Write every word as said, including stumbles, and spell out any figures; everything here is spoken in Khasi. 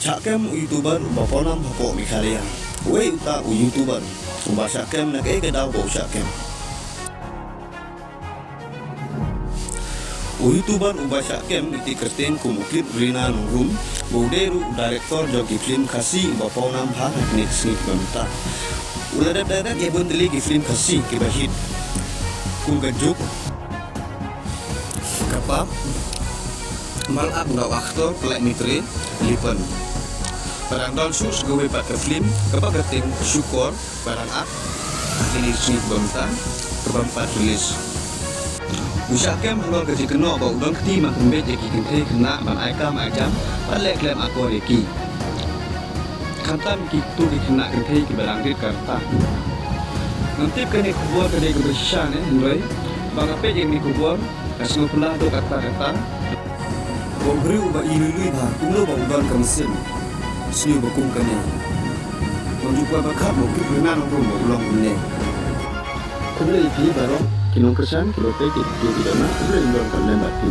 Shah kem u YouTuber uba pawnam hapoh Meghalaya. Uei uta u YouTuber uba shah kem, na kaei ka daw ba u shah kem? U YouTuber uba shah kem iti kyrteng kum u Clip Rina Nongrum, ba u dei ruh u director jong ki film Khasi uba pawnam bha ha kine ki sngi kiba mynta. U la dep direct ïa bun tylli ki film Khasi kiba hit, kum ka Juk, ka Pap, Malak, da u actor Pynlait Mistry, Lipan. Ba dang don shuh sa kawei pat ka film kaba kyrteng Shukor, ba dang ap ha kine ki sngi kiba mynta, kaba ym pat release. U shah kem halor ka jingkynnoh ba u don kti ban pynbeit ïa ki kynthei khynnah ban ai kam ai jam bad leh khlem akor ïa ki, khamtam kito ki khynnah kynthei kiba dang rit ka rta. Ngam tip kane ka khubor ka dei kaba shisha ne hynrei ba nga peit ïa kane ka khubor, ka sngewphylla haduh katta katta. Ba u briew uba i lui lui bha kumno ba u don ka mynsiem sniew ba kum kane. Ngam ju poi pyrkhat ba u Clip Rina Nongrum ba u long kumne. Khublei ïa phi baroh ki nongkyrshan kiba peit ïa kito ki video, khublei, ngin don pat lem bad phi.